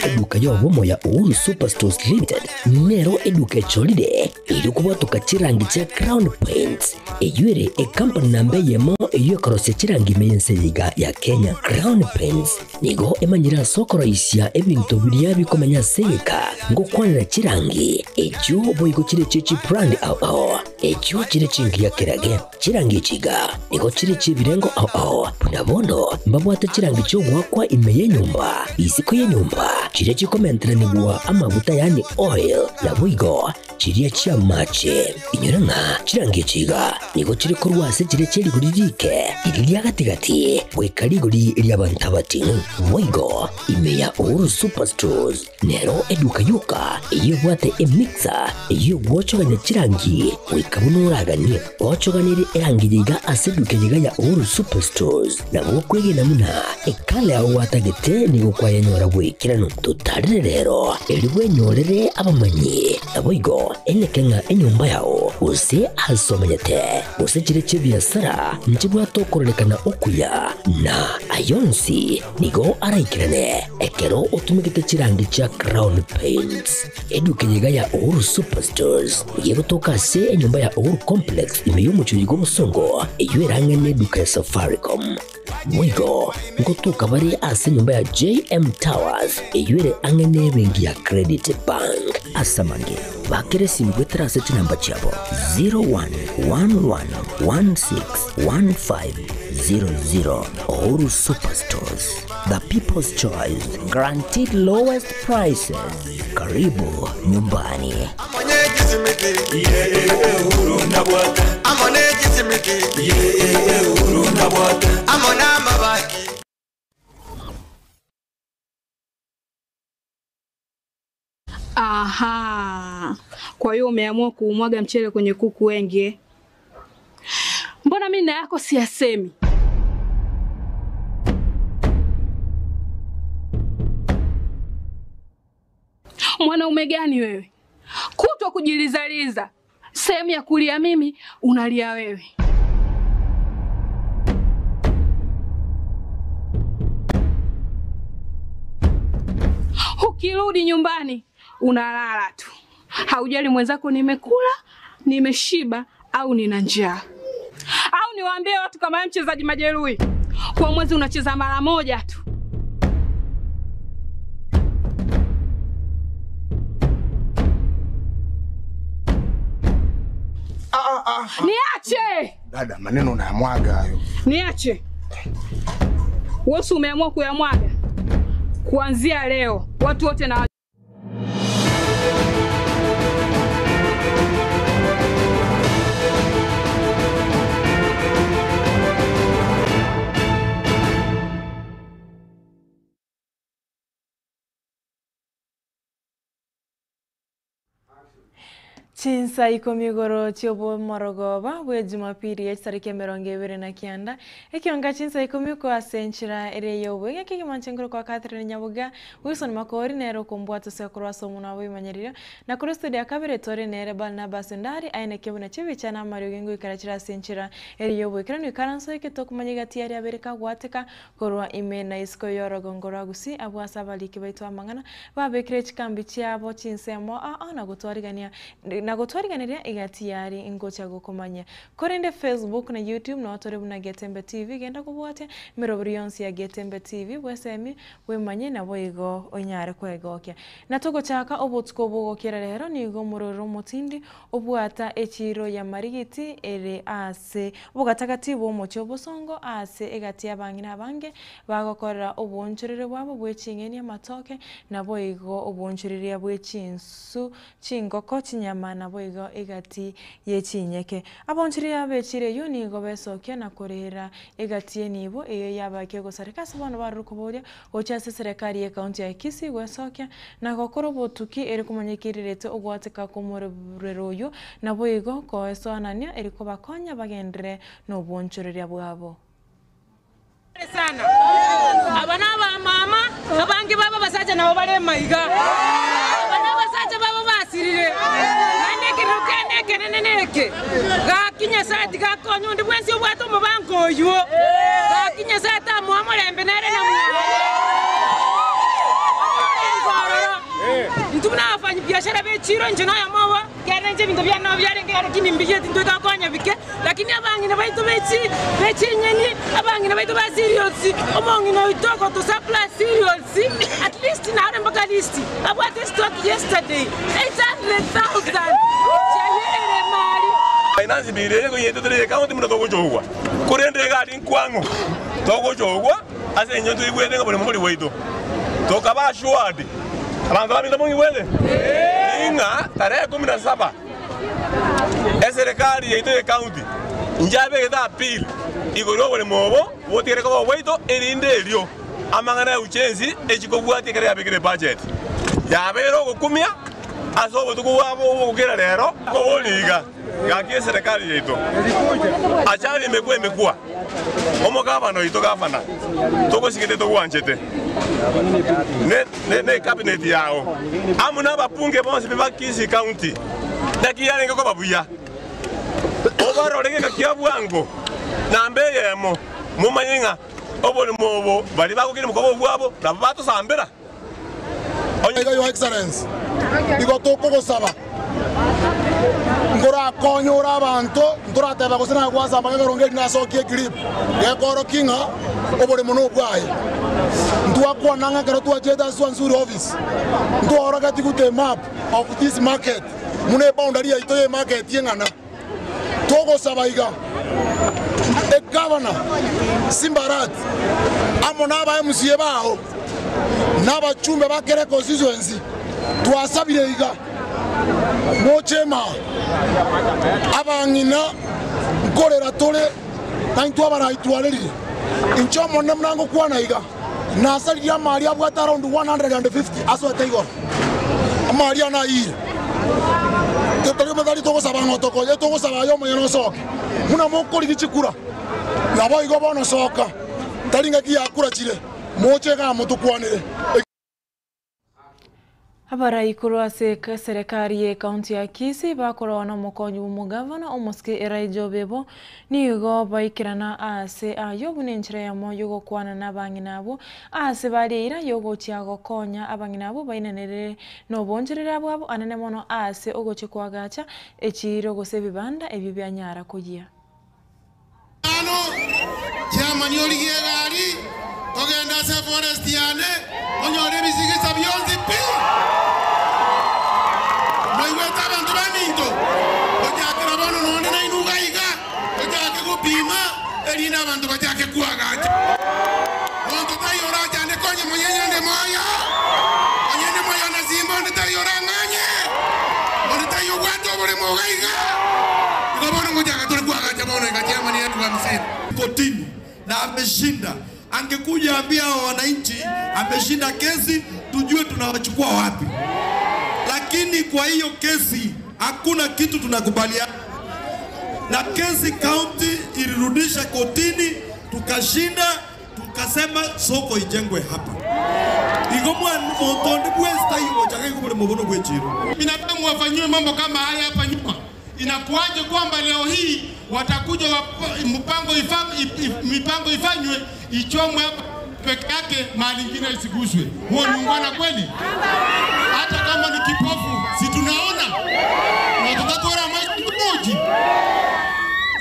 Eduka y'obomo ya Uhuru Superstores Limited nero eduka echorire erio kobwatoka chirangi chia Crown Paints, eyio ere ekampani namba eyemo eyio ekorosia chirangi ime y'ense eye iga ya Kenya. Crown Paints nigo emanyire ase okoroisia ebinto biria bikomenya ase egeka ngokwanera chirangi echio boigo chire chie chibrand ao ao echio chire chingiya kerage. Chirangi echi iga nigo chire chi'ebirengo ao ao, buna bono mbabwate chirangi chi'ogoakwa ime y'enyomba, isiko y'enyomba, chiria chikomenteranigwa amaguta yaani oil, naboigo chiria chi'amache. Inyora ng'a chirangi echi iga nigo chire korwa ase chiria chie rigori riike, riria ria gati-gati, goika rigori ri'abanto abating'u. Boigo ime ya Uhuru Superstores Nero eduka yoka eyio ebwate emixer eyio egwochogania chirangi goika buna oraganie. Ochoganirie erangi eye iga ase eduka eye iga ya Uhuru Superstores, nabo okwegena buna ekala yao gwatagete nigo kwayenyora bw'ekeranu. Totarere rero erio bwenyorere abamanyi, naboigo eneke ng'a enyomba yao gose ase omenyete gose chire chi'ebiasara nchibwate okororekana okuya, na ayonsi Nigo araikerane ekero otumegete chirangi chia Crown Paints. Eduka eye iga ya Uhuru Superstores nigo egotoka ase enyomba ya Uhuru Complex ime y'omochie oyo bw'obosongo eyio erang'e neduka ya Safaricom. Boigo ngotoka bare ase enyomba ya JM Towers eyio ere ang'e nebenki ya Credit Bank. Ase amange, bakera esimi goetera ase chinamba chiabo 0111161500. Uhuru Superstores, the people's choice, guaranteed lowest prices. Karibu nyumbani. Aha, kwa hiyo umeamua kuumwaga mchele kwenye kuku wengi eh? Mbona mimi na yako siyasemi? Mwanaume gani wewe? Kutwa kujilizaliza, sehemu ya kulia mimi unalia wewe. Ukirudi nyumbani unalala tu, haujali mwenzako nimekula, nimeshiba au nina njaa. Au niwaambie watu kama wewe mchezaji majeruhi, kwa mwezi unacheza mara moja tu. Niache, Dada, maneno unayamwaga hayo. niache. Wewe si umeamua kuyamwaga? Kuanzia leo watu wote na Chinsa ikomi igoro chi'obomorogoba bwe Jumapili ya chitariki 29, ekionga chinsa ikomi oko ase enchera ere y'obweng'e kegima nche kwa Catherine Nyabuga, Wilson Makori nere okombwata ase okorwa ase omonwa bw'emanyerero, na korwa studio ya kabere tore nere Barnabas Ndari aine kebuna chibicha na amariogi ngoikara chire ase enchera ere y'obwekeranu ikaranso eke tokomanya egati yaria abere kagwateka korwa ime na isiko y'orogongo rwa Gusii abwo ase abariki baito amang'ana babekire chikambi chiabo chinsemo aa na gotwarigania na gotwariganiria egati yari ngocha gokomanya korende Facebook na YouTube no tore buna Getembe TV genda kobwatia emeroberi yonsi ya Getembe TV bwesemi bwemanye nabo igo onyare kwegokia na togochaka obotuko bogokera rero nigo omororo omotindi obwata echiro ya marigiti ere ase obogatagati bwa omochie obosongo ase egati y'abang'ina abange bagokorera obwonchorere bwabo bwe ching'eni amatoke nabo igo obwonchoreria bwe chinsu chingoko chinyama nabo igo egati yechinyeke abonchoreria bechire eyo nigo besokia na korera egati enibo eyo yabake gosareka ase bono barure koboria gocha ase serikali ya ekaunti ya Kisii gwesokia na gokora obotuki ere komanyekirerete ogwateka kw'omorero oyo nabo igo koesoanania ere kobakonya bagendere na obwonchoreria bwabo. Sana aba n'abamama abange baba basacha nabo baremaiga aba n'abasacha baba basirire naende ekerero kende ekenene neke gaki Nyasaye tigakonya onde bwensi obwate omobango oywo gaki Nyasaye tamoa omorembe nere na mwaye. Abanyabiashara b'echiro inche noyomo obo, ekiagera inche ebinto biane nabo biarenge iga lakini mbigeti ntwe tokonya bike, lakini abang'ina baito bechi bechinyeni, abang'ina baito ba cereals, omong'ina oito ogoto supply cereals, at least nare mpaka list, abwate stock yesterday 800,000 chiayerere mari. Finance bill eye goyetete eye county buna togochogwa, korende egari nkwang'o togochogwa ase eng'encho toigwete ng'a boremo bori bwaito. Tokaba assured, abanto baminto mong'igwete? Ng'a tarehe 17 eserekari yaito ye county inche abegete appeal igoro y'oboremo obo botigare koba obwaito erinde erio amang'ana ya ujenzi echi kobwatia ekero yabekire ebudget yabeire ogokumia ase obotuko bwabo obogokera rero kobori iga gaki eserekari yaito achari emekwa emekwa omogabana oito gavana togosigete togwanchete ne ne cabinet yao amo na abapunge bonsi ba Kisii County naki yarenge koba buya obarore geka kia bwango namba eyemo momanye ng'a oborimo obo bari bagokire mokoba obwabo nabo batosambera. Your Excellency, igo tokogosaba ngorakonyora abanto ntorateba gose nagwasamba gekerongo eri nasokie eclip gekorokia ng'a oboremo na obwaye ntwakwana ng'a ekero twachete ase Swansuri office ntworogeti gute map of this market muna eboundary yaito ya emarket eng'ana togosaba iga egavana Simba Arati amo na aba MCA bao n'abachumbe bakere constituency twasabire iga mochema abang'ina nkorera tore naintwe abaraitwarerire inche omonene muna ngokwana iga nasaririe amari abwate around 150 asoete igoro amari anayire tari methari togosaba ng'otoko ye togosaba ayo omonyene osoke muna mokorigi chikura nabo igo bono soka tari ng'aki yakura chire moche ga motukwanire. Abarai korwa ase serikali ye county ya Kisii bakorwa na omokonyi bwa omogavana omosike Elijah Obebo nigo baikirana ase ayo buna enchera yamo yogokwana na abang'ina abwo ase baria yogochia gokonya abang'ina abwo bainanere na oboncherera bwabo anene mono ase ogochia kwagacha echiro gose ebibanda ebio bianyara koyia. Ano chairman origie egari togenda ase forest yane onyore ebisigisa bionsi pi moigwete abanto baminto gochakera bono nonde nainuga iga tochake gopima erinde abanto bachake kwagacha monto taiyo orachande konye monyenyende moyo onyende moyo na simba onde taiyo orang'anye onde taiyo obwate oboremo iga iga igo bono ngochaka tore kwagacha bono iga chairman yetu hamsini kotini na ameshinda. Angekuja ambia hao wananchi ameshinda kesi, tujue tunawachukua wapi. Lakini kwa hiyo kesi hakuna kitu tunakubaliana na kesi. County ilirudisha kotini, tukashinda, tukasema soko ijengwe hapa. Igo mwana montonde bwesta igo chaka igo bule mubono bwechiro. Binadamu wafanyiwe mambo kama haya hapa nyuma. Inakuwaje kwamba leo hii watakuja mipango ifanywe ichomwe hapa peke yake, mahali ingine isiguswe? Huo ni ungwana kweli? Hata kama ni kipofu, si tunaona na tutatora maji.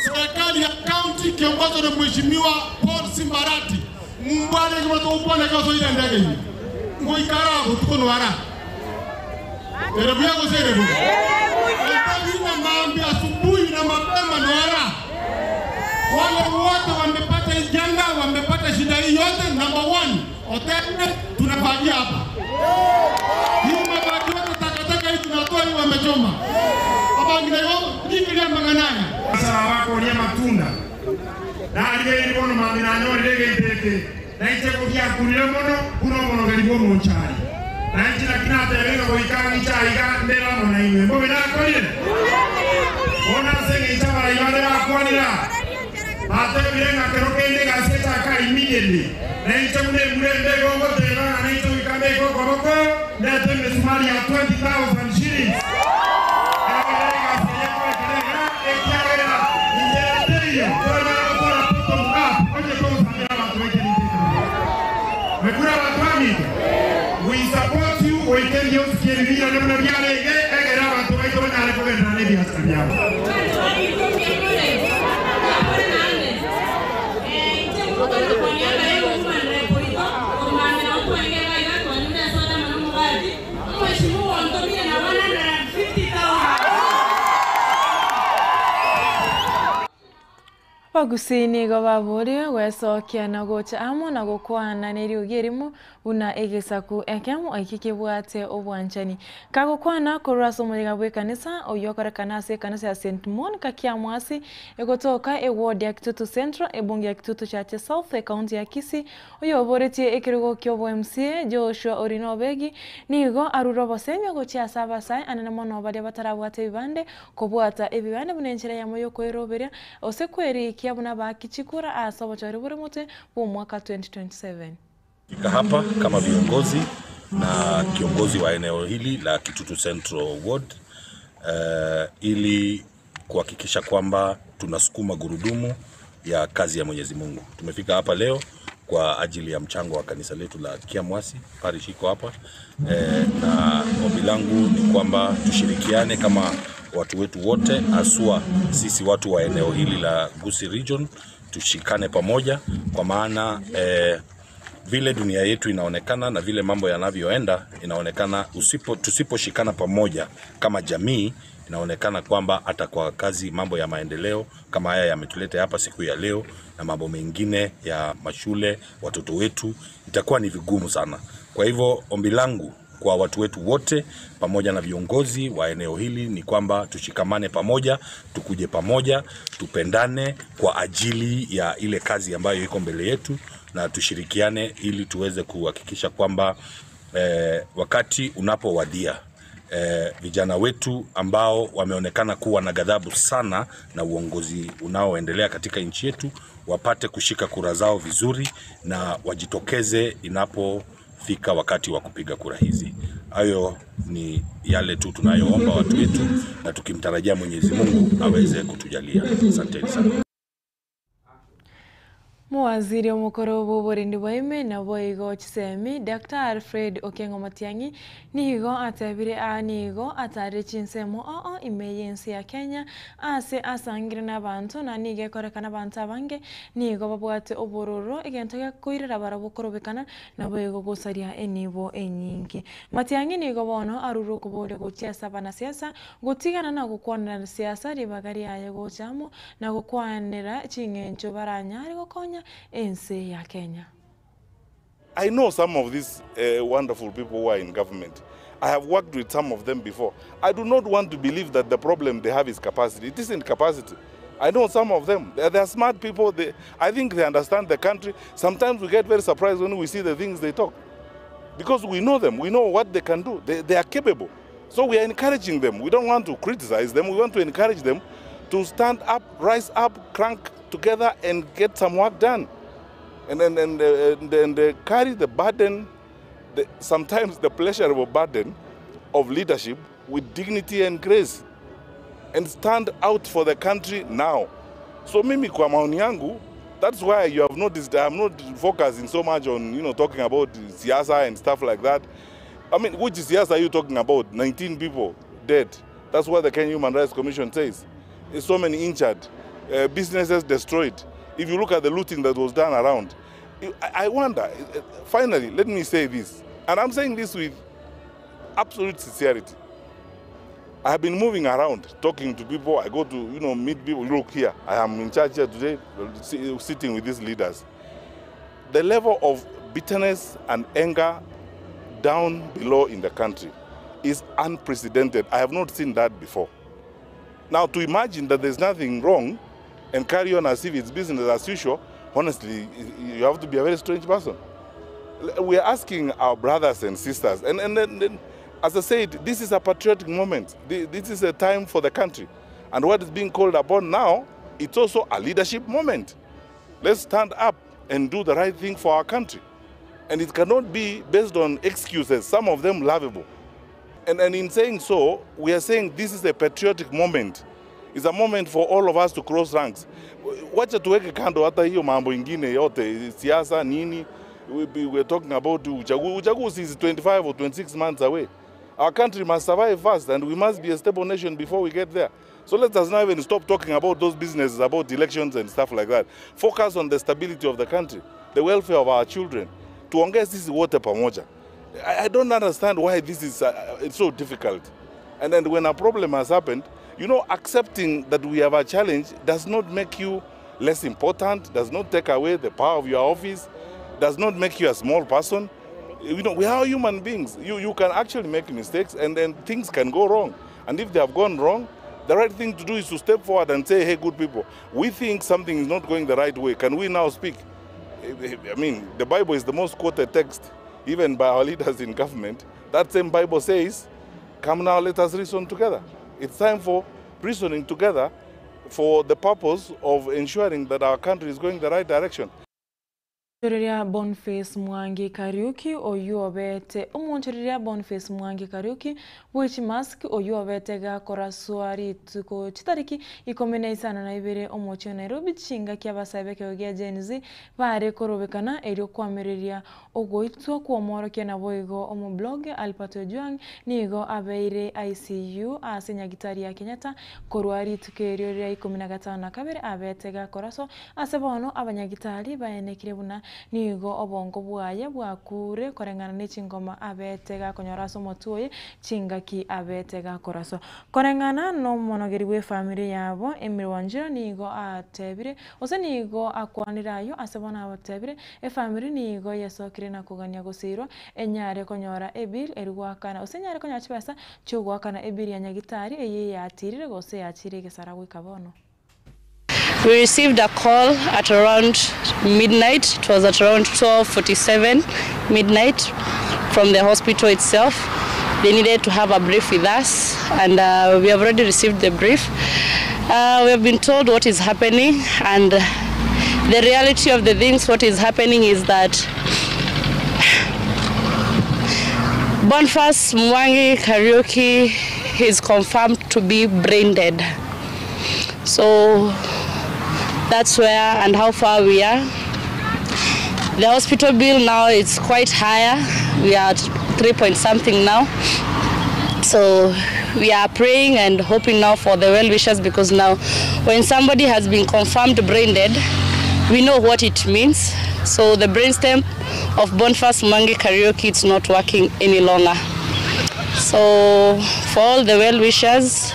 Serikali ya county kiongozwa na Mheshimiwa Paul Simba Arati mumbwane kimatokwana kasoira ndege hii ngoikara gutukonwara erebu yako serebu na maambi asubuhi na mapema nwara. Wale wote wamepata hii janga, wamepata shida hii yote, number one, hoteli tunafagia hapa. Hii mabaki yote takataka hii tunatoa hii wamechoma. Abangine yo nikilia manganaya. Sasa wako ni matunda. Na aliye ni bono mami na nyori lege iteke. Na iche kukia kulile mono kuno mono galibo monchari. Na iche lakini atelega goikanga ichaiga ndera mona iwe. Mbobe na kolile. Ona senge ichabara ibande bakwanira. Batebire ng'a kero kende gasiechaka immediately. Na iche mune murembe gongo teba na iche wikambe koboko ndete misumari ya 20,000 shillings. We support you goika ebionsi ki ebi biirane buna biarenge, egere abanto baito banyare kogenderera nebiasara biabo. Abagusii nigo baboorigwe gwesokia na gocha amo na gokwana neriogi erimo buna egesaku ekemo eki kebwate obwanchani. Kagokwana korwa ase omoyega bw'ekanisa oyio okorekana ase ekanisa ya St Monica Kiamwasi egotoka eward ya Kitutu Central, ebunge ya Kitutu Chache South, ekaunti ya Kisii, Oyoboretie ekerogo ki'obo-MCA, Joshua Orina Obegi, nigo arure obosemia gochia ase abasae anene mono baria batarabwate ebibande, kobwata ebibande buna enchera eyemo y'okoeroberia gose kwerikia buna baaki chikura ase obochori bore motwe bw'omwaka 2027. Fika hapa kama viongozi na kiongozi wa eneo hili la Kitutu Central Ward ili kuhakikisha kwamba tunasukuma gurudumu ya kazi ya Mwenyezi Mungu. Tumefika hapa leo kwa ajili ya mchango wa kanisa letu la Kiamwasi parish iko hapa na ombi langu ni kwamba tushirikiane kama watu wetu wote, haswa sisi watu wa eneo hili la Gusii Region, tushikane pamoja kwa maana vile dunia yetu inaonekana na vile mambo yanavyoenda, inaonekana tusiposhikana pamoja kama jamii, inaonekana kwamba hata kwa kazi mambo ya maendeleo kama haya yametuleta hapa siku ya leo na mambo mengine ya mashule, watoto wetu, itakuwa ni vigumu sana. Kwa hivyo ombi langu kwa watu wetu wote pamoja na viongozi wa eneo hili ni kwamba tushikamane pamoja, tukuje pamoja, tupendane kwa ajili ya ile kazi ambayo iko mbele yetu, na tushirikiane ili tuweze kuhakikisha kwamba wakati unapowadia vijana wetu ambao wameonekana kuwa na ghadhabu sana na uongozi unaoendelea katika nchi yetu wapate kushika kura zao vizuri na wajitokeze inapofika wakati wa kupiga kura hizi. Hayo ni yale tu tunayoomba watu wetu, na tukimtarajia Mwenyezi Mungu aweze kutujalia. Asanteni sana. Mowaziri omokoro bw'oborendi bwa ime naboigo chisemi Dr. Fred Okengo Matiang'i nigo atebire aa nigo atarire chinsemo oo ime y'ense ya Kenya ase asangire n'abanto na nigo ekorekana abanto abange nigo babwate obororo egento gekoirera barabwo korobekana naboigo gosaria enibo enyinge. Matiang'i nigo bono arure okoboria gochia ase abanasiasa gotigana na gokwanera siasa ribaga riaye gocha amo na gokwanera ching'encho baranyare gokonya ense ya Kenya. I know some of these wonderful people who are in government. I have worked with some of them before. I do not want to believe that the problem they have is capacity. It isn't capacity. I know some of them. They are smart people. I think they understand the country. Sometimes we get very surprised when we see the things they talk. Because we know them. We know what they can do. They are capable. So we are encouraging them. We don't want to criticize them. We want to encourage them to stand up, rise up, crank together and get some work done. And carry the burden, sometimes the pleasurable burden of leadership with dignity and grace, and stand out for the country now. So mimi kwa maoni yangu, that's why you have noticed I'm not focusing so much on, talking about siasa and stuff like that. I mean, which siasa are you talking about? 19 people dead. That's what the Kenya Human Rights Commission says. There's so many injured, businesses destroyed. If you look at the looting that was done around, I wonder, finally, let me say this, and I'm saying this with absolute sincerity. I have been moving around, talking to people. I go to, meet people. Look here, I am in charge here today, sitting with these leaders. The level of bitterness and anger down below in the country is unprecedented. I have not seen that before. Now, to imagine that there's nothing wrong and carry on as if it's business as usual, honestly, you have to be a very strange person. We are asking our brothers and sisters, and then, as I said, this is a patriotic moment. This is a time for the country. And what is being called upon now, it's also a leadership moment. Let's stand up and do the right thing for our country. And it cannot be based on excuses, some of them laughable. And in saying so, we are saying this is a patriotic moment. It's a moment for all of us to cross ranks. Wacha tuweke kando hata hiyo mambo ingine yote, siasa nini. We, we're talking about uchaguzi. Uchaguzi is 25 or 26 months away. Our country must survive first, and we must be a stable nation before we get there. So let us not even stop talking about those businesses, about elections and stuff like that. Focus on the stability of the country, the welfare of our children. Tuongee sisi wote pamoja. I don't understand why this is it's so difficult. And then when a problem has happened, you know, accepting that we have a challenge does not make you less important, does not take away the power of your office, does not make you a small person. You know, we are human beings. You can actually make mistakes and then things can go wrong. And if they have gone wrong, the right thing to do is to step forward and say, hey, good people, we think something is not going the right way. Can we now speak? I mean, the Bible is the most quoted text, even by our leaders in government. That same Bible says, come now, let us reason together. It's time for reasoning together for the purpose of ensuring that our country is going the right direction. Omonchoreria Boniface Mwangi Kariuki oyio obete Omonchoreria Boniface Mwangi Kariuki bwechimask oyio obete gakoraswa rituko chitariki 12 omochie o Nairobi chingaki abasae bekego gia Gen Z bare korobekana erio kwamereria ogoitwa kwomorokia naboigo omoblog Albert Ojwang nigo abeire ICU ase nyagitari ya Kenyatta korwa rituko erio ria 52 abete gakoraswa ase bono abanyagitari baenekire buna nigo obongo bwaye bwakure koreng'ana ne chingoma abete gakonyora ase omotwe oye chingaki abete gakoraswa koreng'ana na omonogeri bwa efamiri yabo Emily Wanjira nigo atebire ose nigo akwanire ayo ase bono abatebire efamiri nigo yesokire na kogania gosirwa enyare konyora ebill erigwakana ose enyare konyora chibesa chiogwakana ebill ya nyagitari eye yatirire gose yachire egesara goika bono. We received a call at around midnight. It was at around 12:47 midnight from the hospital itself. They needed to have a brief with us, and we have already received the brief. We have been told what is happening, and the reality of the things, what is happening is that Boniface Mwangi Kariuki is confirmed to be brain dead. So that's where and how far we are. The hospital bill now is quite higher. We are at 3 point something now. So we are praying and hoping now for the well wishers, because now when somebody has been confirmed brain dead, we know what it means. So the brainstem of Boniface Mwangi Kariuki is not working any longer. So for all the well wishers,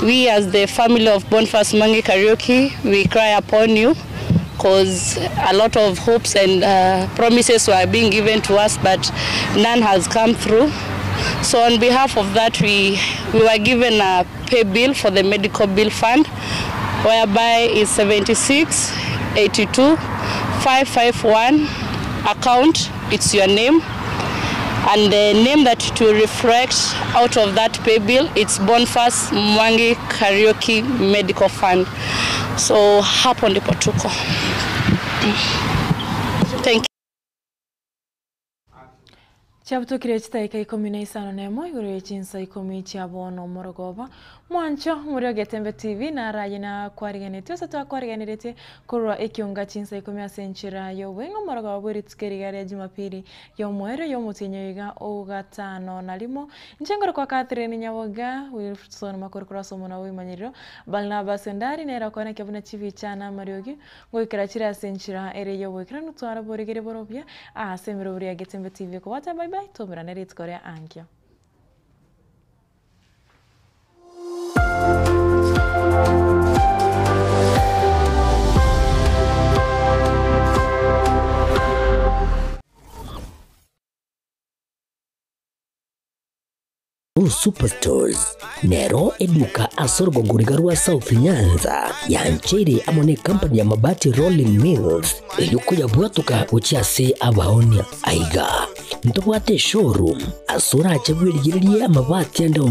we as the family of Boniface Mwangi Kariuki, we cry upon you, because a lot of hopes and promises were being given to us, but none has come through. So on behalf of that, we were given a pay bill for the medical bill fund, whereby it's 76 82 551 account, it's your name. And the name that it will reflect out of that pay bill, it's Boniface Mwangi Kariuki Medical Fund. So hapo ndipo tuko. Thank you. Chabutokire chitaika 15 igoro ya chinsa 10 chiabono morogoba mwancho muri Ogetembe TV naraye na kwariganete ose twakwariganirete korwa ekionga chinsa 10 ase enchera y'obwengo morogoba bwerituko eriga ria Jumapili y'omwero y'omotienyi iga ogatano na rimo inchengoro kwa Catherine Nyaboga Wilson Makori kurasa omona wimanyiriro Barnabas Ndari nera okona kebuna chibichana mariogi goikera chire ase enchera ere y'obwekera notwara borigere borobia ase emirobori ya Getembe TV kobata bye bye tomerane rituko ria ankio. Superstores nero eduka asorgogoriga rwa South Nyanza yanchere amone company ya Mabati Rolling Mills eyukuya bwatuka uchiase abaonia aiga ntobwate showroom asora achabwirigirie amabati anda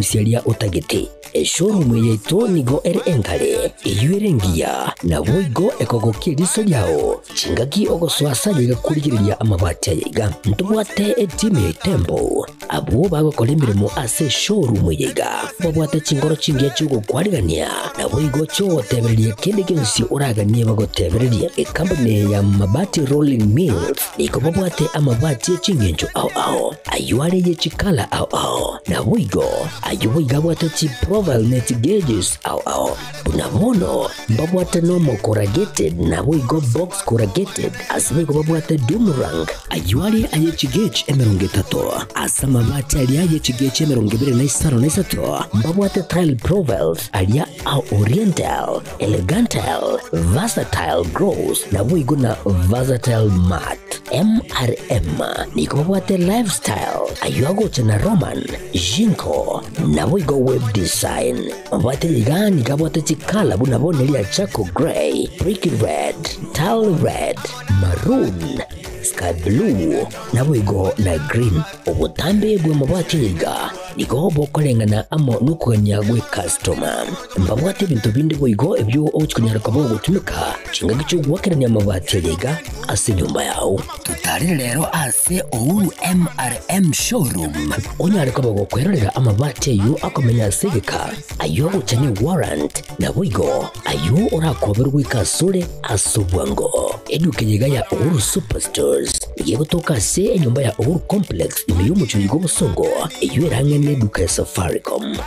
otagete eshowroom yaito nigo ere enkare eyuerengia na boigo ekogokia riso ryao chingaki ogoswasa yiga kurigiria amabati ayaiga ntobwate etime tembo Abwo bagokora emeremo ase eshowroom eye iga babwate chingoro chingiya chi'ogokwarigania, naboigo chi'ogotebereria kende gionsi oraganie bagotebererie. Ekampuni eye ya Mabati Rolling Mills nigo babwate amabati e chingencho ao ao, ayio are ye chikala ao ao, naboigo ayio boigo abwate chiprofile ne chigeges ao ao. Buna bono mbabwate normal corrugated naboigo box corrugated, ase boigo babwate doom rank, ayio are aye chigauge 30, ase amabati aria aye chigauge 23 mbabwate tile profiles aria a oriental, elegantile, versatile gross naboigo na versatile matte. MRM nigo babwate lifestyle, ayio agocha na Roman, Jinko, naboigo web design. Mabwate iga nigo abwate chikala buna bono eria charcoal grey, brick red, tile red, maroon, sky blue, naboigo na green. Obotambe bw'amabati aya iga nigo bokoreng'ana amo nokogania gw'ekastoma. Mbabwate ebinto binde boigo ebio ogochia konyara koba ogotumeka chingaki chi'ogoakerania amabati aya iga ase enyomba yao. Totarere rero ase Uhuru MRM Showroom onyare koba gokwerorera amabati ayio akomenya ase egeka, ayio agocha ne warrant, naboigo ayio orakoberwe goika asore ase obwango. Eduka eye iga ya Uhuru Superstores nigo egotoka ase enyomba ya Uhuru Complex ime y'omochie oiga obosongo, eyio ere ang'e neduka ya Safaricom.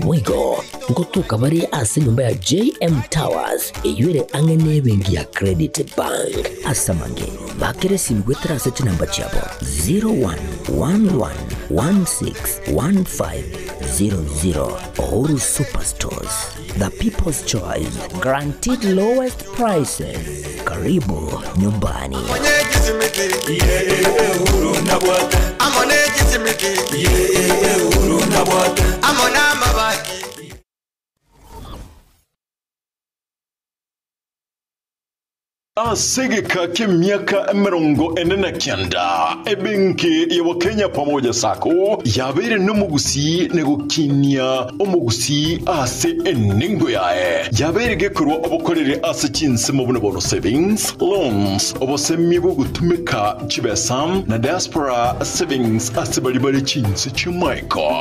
Boigo ngotoka bare ase enyomba ya JM Towers eyio ere ang'e nebenki ya Credit Bank. Ase amange, bakera esimi goetera ase chinamba chiabo 0111161500. Uhuru Superstores, the people's choice, guaranteed lowest prices. Karibu nyumbani. Ase egeka ki'emiaka 49, ebenki ya Wakenya Pamoja Sacco yabeire nomogusii na gokinia omogusii ase enengo yaye. Yabeire gekorwa obokoreri ase chinsemo buna bono savings, loans, obosemia bw'ogotumeka chibesa na diaspora savings ase baria bare chinse chi'amaiko.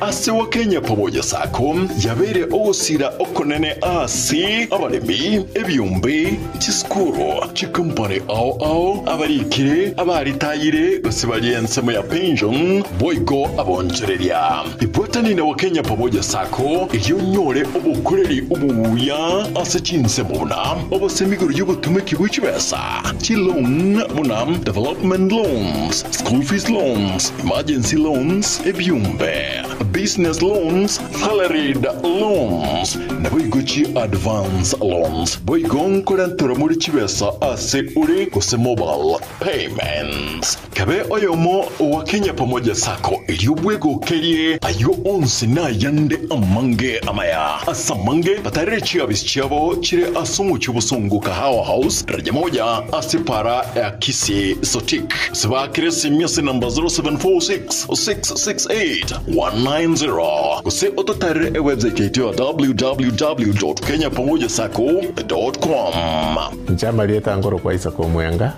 Ase Wakenya Pamoja Sacco yabeire ogosira okonene ase abaremi, ebiombe, Chisukuru, chikompani ao ao, abarikire, abaritayire, gose baria ensemo ya pension, boigo abonchoreria. Ibwatani na Wakenya Pamoja Sacco erio onyore obokoreri obuya ase chinsemo buna obosemi igoro y'obotumeki bwe chibesa, chiloan buna development loans, school fees loans, emergency loans, ebiombe, business loans, Salaried loans, naboigo chi advance loans, boigo nkorenterwa more chibesa ase ore gose mobile payments. Kabe oyomo owa Kenya Pamoja Sacco erio bwegokerie ayio onsi na ayande amange amaya. Ase amange batarere chiabisi chiabo chire ase omochie obosongo Kahawa House, daraja moja ase para ya Kisii Sotik. Gose baakere esimi ase namba 0746 668 190 gose ototarere ewebsite yaito ya www.kenyapamojasacco.com. Inche amarieta nkorokwa Isaac Omwenga,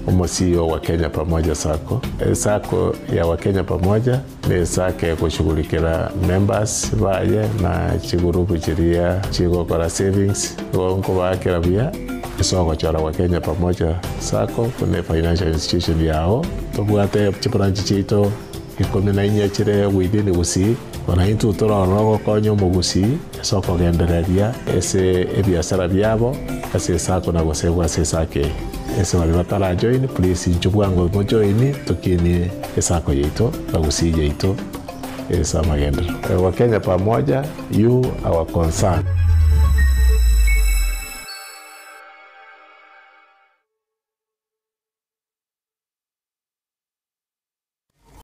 omo-CEO wa Kenya Pamoja Sacco. Esacco ya Wakenya Pamoja ne esacco egoshughulikera members baye na chigurupu chiria chigokora savings, igo nkobaakera buya ase ogochora Wakenya Pamoja Sacco buna efinancial institution yao. Tobwate chibranch chiaito 14 chire within Gusii, bono intwe torore ogokonya omogusii ase okogendereria ase ebiasara biabo ase esako na gosegwa ase esako eye. Ase baria batarajoin please inchuo bwango mojoini tokinie esako yaito na Gusii yaito ase amagenderero. Wakenya pamoja, you our concern.